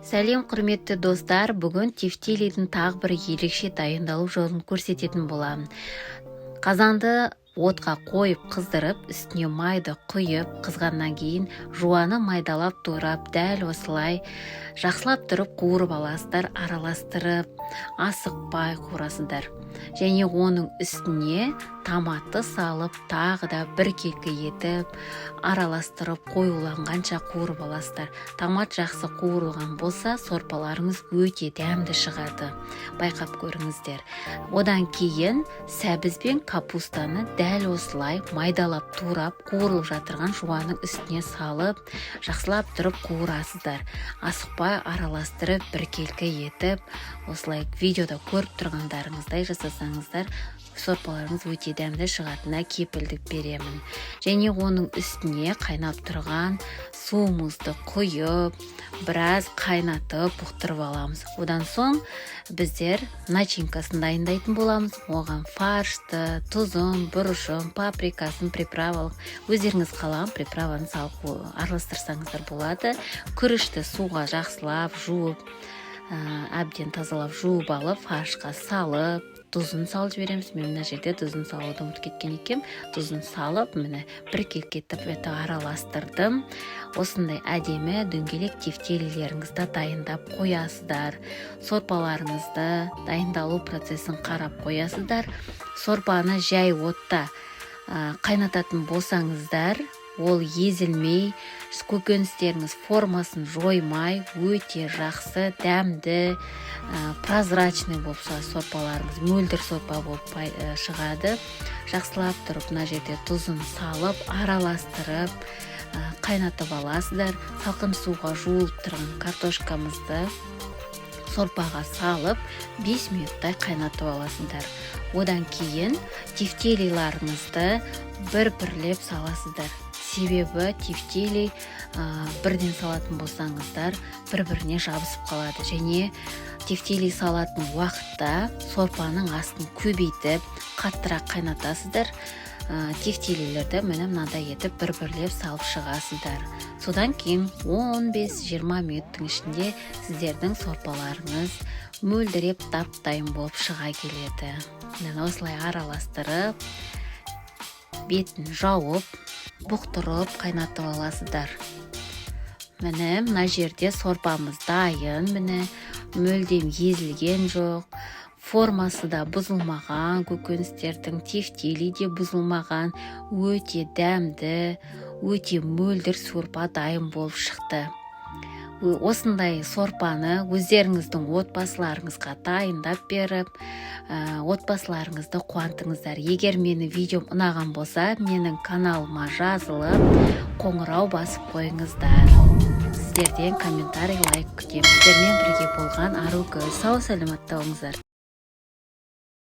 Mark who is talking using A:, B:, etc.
A: Сәлем, құрметті достар! Бүгін тефтелидің тағы бір ерекше дайындалу жолын көрсететін боламын. Қазанды отқа қойып, қыздырып, үстіне майды құйып, қызғаннан кейін жуаны майдалап турап, дәл осылай жақсылап тұрып қуырып аласыздар. Араластырып, асықпай қуырасыздар және оның үстіне томатты салып, тағы да біркелкі етіп араластырып, қоюланғанша қуырып аласыздар. Томат жақсы қуырылған болса, сорпаларыңыз өте дәмді шығады, байқап көріңіздер. Одан кейін сәбіз бен капустаны дәл осылай майдалап турап, қуырылып жатырған жуаның үстіне салып, жақсылап тұрып қуырасыздар. Асықпай араластырып, біркелкі етіп, осылай видеода көріп тұрғандарыңыздай жасасаңыздар, сорпаларыңыз өте дәмді шығатынына кепілдік беремін. Және оның үстіне қайнап тұрған суымызды құйып, біраз қайнатып, бұқтырып аламыз. Одан соң біздер начинкасын дайындайтын боламыз. Оған фаршты, тұзын, бұрышын, паприкасын, приправалық, өздеріңіз қалаған приправаны салып араластырсаңыздар болады. Күрішті суға жақсылап жуып, әбден тазалап жуып алып, фаршқа салып, тұзын салып жібереміз. Мен мына жерде тұзын салуды ұмытып кеткен екенмін. Тұзын салып, міне, біркелкі етіп это араластырдым. Осындай әдемі дөңгелек тефтелилеріңізді дайындап қоясыздар. Сорпаларыңызды дайындалу процесін қарап қоясыздар. Сорпаны жай отта қайнататын болсаңыздар, ол езілмей, көкөністеріңіз формасын жоймай, өте жақсы, дәмді, прозрачный болып шығады сорпаларыңыз, мөлдір сорпа болып шығады. Жақсылап тұрып мына жерде тұзын салып, араластырып, қайнатып аласыздар. Салқын суға жуылып тұрған картошкамызды сорпаға салып, 5 минуттай қайнатып аласыздар. Одан кейін тефтелиларыңызды бір бірлеп саласыздар, себебі тефтели бірден салатын болсаңыздар, бір біріне жабысып қалады. Және тефтели салатын уақытта сорпаның астын көбейтіп, қаттырақ қайнатасыздар. Тефтелилерді, міне, мынадай етіп бір бірлеп салып шығасыздар. Содан кейін 15-20 минуттың ішінде сіздердің сорпаларыңыз мөлдіреп, дап дайын болып шыға келеді. Міне, осылай араластырып, бетін жауып, бұқтырып, қайнатып аласыздар. Міне, мына жерде сорпамыз дайын. Міне, мүлдем езілген жоқ, формасы да бұзылмаған, көкөністердің, тефтели де бұзылмаған. Өте дәмді, өте мөлдір сорпа дайын болып шықты. Осындай сорпаны өздеріңіздің отбасыларыңызға дайындап беріп, отбасыларыңызды қуантыңыздар. Егер менің видеом ұнаған болса, менің каналыма жазылып, қоңырау басып қойыңыздар. Сіздерден комментарий, лайк күтемін. Сіздермен бірге болған Аругүл. Сау саламатта болыңыздар.